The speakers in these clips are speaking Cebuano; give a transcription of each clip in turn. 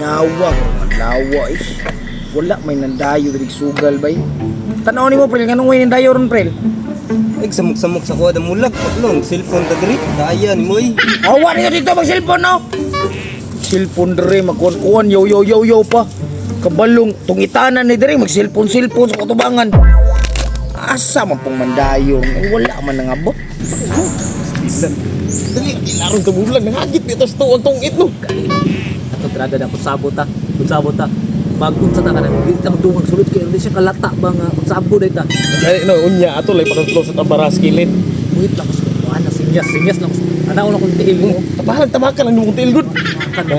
Minawa karong adlaw eh. Wala may nandayo diri sugal bay. Tan-aw nimo, Prel, nganong way nandayo ron, Prel? Ay, samok-samok sa kuha damulag. Paklong, cellphone ta diri. Daya ni mo eh. Awa ninyo dito mag cellphone no. Cellphone diri magkuan-kuan yo yo yo yo pa. Kabalong tungitanan ni diri mag cellphone cellphone sa katubangan. Asa man pong mandayo ron? Eh, wala man nangabot. Dali, larong tabulag nangagit dito sa tuwag tong itno. Ato trada na kunsabo ta, kunsabo ta. Magunsa ta kanang dili ta magdungag sulod kay hindi siya kalata ba nga kunsabo day ta. Ay, no, unya ato lay pakatlo sa tabaras kilid. Wait lang ko ana sinyas, sinyas lang ko. Ana una kong tiil mo. Tabahan tabakan lang nimong tiil gud.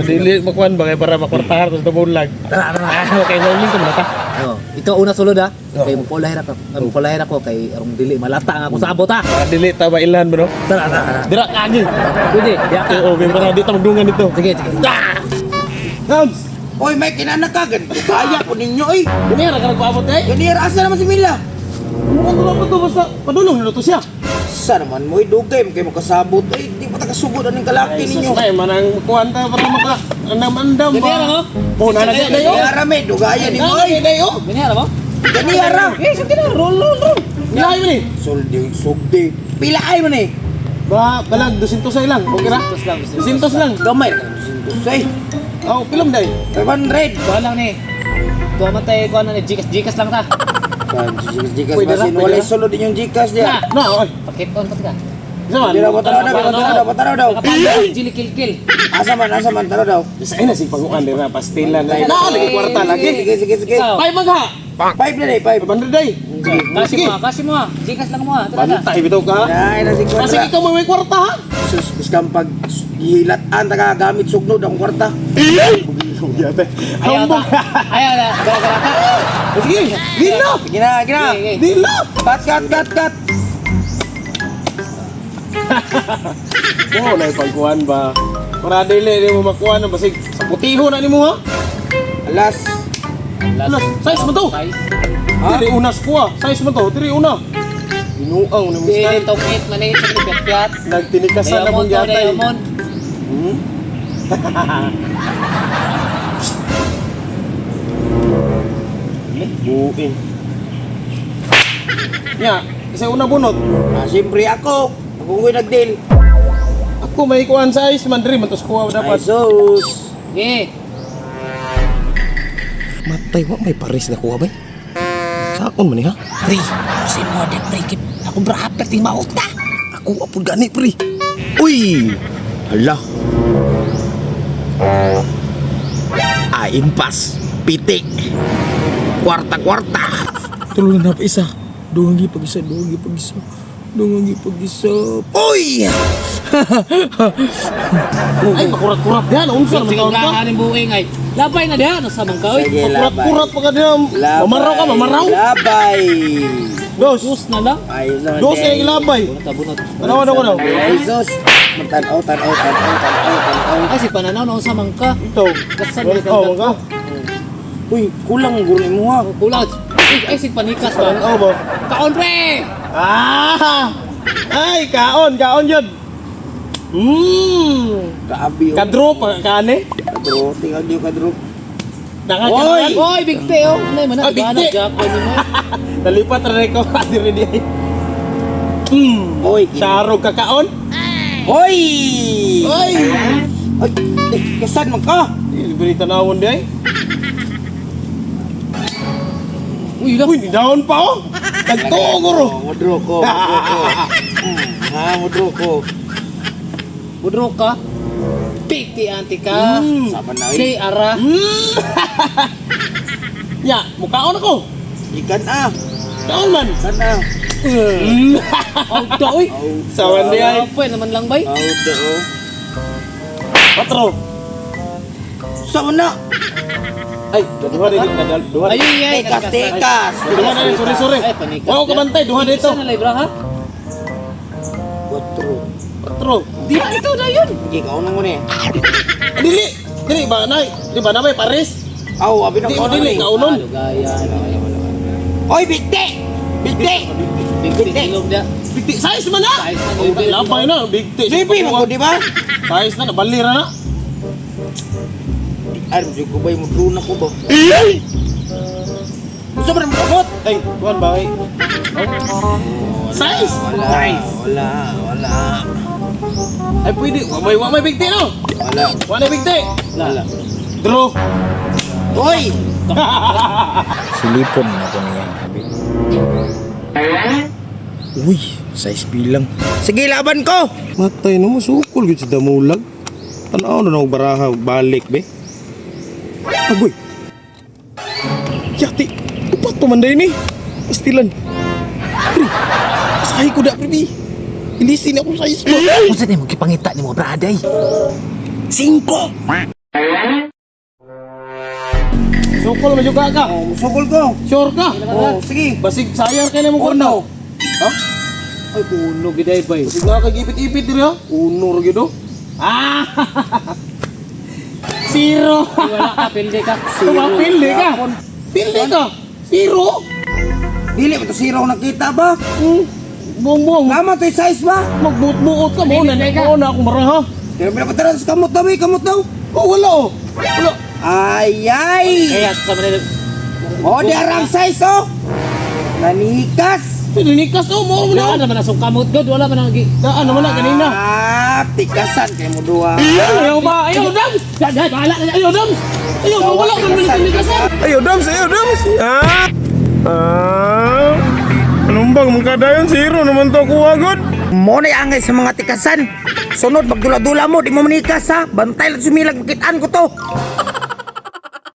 Dili makuan ba kay para makwartahar sa tabulag. Tara, tara. Ah, okay, nauling ko man ta. Oh, ikaw una sulod ha. Kay mo polahir ako. Mo polahir ako kay arong dili malata nga kunsabo ta. Para dili ta mailan mo no. Tara, tara, tara. Dira kagi. Pwede, diya ka. Okay, para di ta magdungan dito. Sige, sige. Hams. Oy, may kinana ka ganito. Kaya po ninyo eh. Dili ra ka nagpaabot eh. Gani asa naman si Mila? Mukhang tulong to basta padulong na to siya. Sa naman mo, dugay mo kayo makasabot. Ay, di pa takasugod aning kalaki ninyo. Ay, manang kuan ta para maka andam-andam ba. Dili ra mo? Oh, nana siya dayo. Gani ara me, dugaya ni mo Nana ay. dayo. Binihara mo? Gani ara. Eh, sige na, roll, roll, roll. Ilahi mo ni. Suldi, sugdi. Pila ay man eh. Ba, balag 200 sa ilang. Okay ra? 200 lang, 200 lang. Gamay ra ka ay. Oh, pilom day. 500. Kuha lang ni. Kuha man tayo, kuha na ni. Gcash, Gcash lang ta. Gcash, Gcash, Pwede ra, basin pwede walay ra. sulod inyong Gcash diya. Na. Na, oy. Pakit on pa ka. Isa man. Di raw, tanaw daw, tanaw daw, tanaw daw. Jili kilkil. Asa man, tanaw daw. Isa na sig paguan dira pastilan. Na, lagi kwarta lagi. Sige, sige, sige. Ikaw. Bay magha. Five na eh, five. 500 day. Kasi Sige. mo, ah, kasi mo. Ah. Gcash lang mo ah. Tara na. Bantay bitaw ka. Ay, na si Kasi kwarta. ikaw may kwarta ha. Sus, biskan pag gihilatan ta ka gamit sugnod ang kwarta. Yate. Ayaw ta. Ayaw na. Gara gara ka. Sige, dilo. Sige na, sige na. Sige, sige. Dilo. Cut, cut, cut, cut. Mo na pagkuan ba. Para dili ni mo makuan na basig sa putiho na nimo ha. Alas. Alas, size mo to. Size. Ha? Diri una kuha. Size mo to, diri una. Binuang ni mo Dili style. tongit mani sa piat-piat. Nagtinikasan na Diamond mong to, yatay. diamond. Buing. Nya, isa una bunot. Ah, siyempre ako. Ako ko'y nag-deal. Ako may kuan size man diri man tos kuha Ay, dapat. sus. Sige. Matay wa may pares na kuha bay. Saon man ni ha? Pre, sin mo de pre kit. Ako bra hapit ni mauta. Ako apod gani pre. Uy! Hala. Ah, impas. Piti. Kwarta-kwarta. Tulungan na pa isa. Dugang pag isa, dugang pag isa. Dugang pag isa. Uy! Ay makurat-kurat diha unsa man Sige taon ka? ka ning buing ay. Labay na diha no sa man ka oy. Sige, labay. Makurat-kurat pa ka diha. Mamaraw ka, mamaraw. Labay. Dos. Sus na lang. Ayos naman. Dos day. ay ilabay. Bunot ta bunot. Tanawa na ko daw. Ay, sus. Tanaw, tanaw, tanaw, tanaw, tanaw. Ay si pananaw na unsa man ka. Ito. Kasan man Oh, ka. Uy, kulang ang guro mo ha. Kulang. Ay, ay si panikas ba? Tanaw ba? Kaon pre. Ah! Ay, kaon, kaon yun. Kaabi. oh. Kadro pa kaane. Kadro, tingnan niyo kadro. Nakakaroon. Oy, big T oh. Nay man Ah, Big na T. Jack ko nimo. Nalipat ra ko diri di. Oy, Sarog ka kaon. Oy! Oy! Oy, eh, kasan man ka? Libre tanawon di ay. Uy, lang. Uy, ni down pa oh. Nagtuo guro. Oh, Mudro ko, mudro ko. Ha, mudro ko. Budro ka. Big T anti ka. Sama na eh. Si ara. Ya, mukaon ako. Ikan ah. Kaon man. Ikan ah. Out da oy. Sawan di ay. Apa naman lang bay? Out da oh. Patro. Sama na. Ay, duha dito, duha. Ay, ay, Tikas, tikas. Duha na sorry, sorry. Ay, panikas. Wow, kabantay, duha dito. Isa na libra ha? Quatro. Patro. Di na ito na yun. Sige, kaon na mo ni. Dili. Dili ba nay? Di ba na may pares? Aw, abi na Di kaon na dili ni. kaunon. Lugaya. Oy, bigte! Bigte! Big T silom dia. Big T size man na. Size na, Oh, Labay na, big T. Lipi mo ko, di ba? Size na, nabalira na. Ay, medyo ko ba yung drone ako ba? Gusto ba ng kamot? Ay, kuan ba kay? Size. Wala, wala, wala. Ay pwede, wa may bigti no. Wala. Wa na bigti. Wala. Draw. Hoy! Silipon na ko niya, abi. Uy, size bilang. Sige, laban ko! Matay no, masukol gyud sa damulag. Tanaw na og baraha balik be. Agoy. Yati, upat pa man day ni. Pastilan. Pre, asahi ko da pre bi. Ilisin ako sa ismo. Unsa ni mo gipangita ni mo brada eh? Singko! Sukol man juga ka. Oh, musukol ko. Sure ka? Oh, sige. Basig sayang kay nimo Uno. Ha? Ay uno giday bay. Basig na kag ipit-ipit diri ha. Uno ra gyud oh. Ah! Zero. Wala ka pildi ka. Zero. Pili ka. Pili ka. Zero. Dili ba to zero nakita ba? Buong-buong. Tama to yung size ba? Magbuot-buot ka mo na mo na akong baraha. Pero pinapataran sa kamot daw eh, kamot daw. Oh, wala oh. Wala. Ay, ay! Kaya sa manila. Oh, di arang size oh! Nanikas! Sininikas oh, mo na. Wala naman asong kamot god, wala man ang gi. Daan naman na kanina. Ah, tikasan kay mo duha. Ayaw ba? Ayaw dam. Dad, bahala na. Ayaw dam. Ayaw wala man man sinikasan. Ayaw dams, ayaw dams. Ah. Ah. Anong bang magkadayon zero naman to kuha god. Mo na angay sa mga tikasan. Sunod, magdula-dula mo, di mo manikas ha. Bantay lang sumilag, makitaan ko to.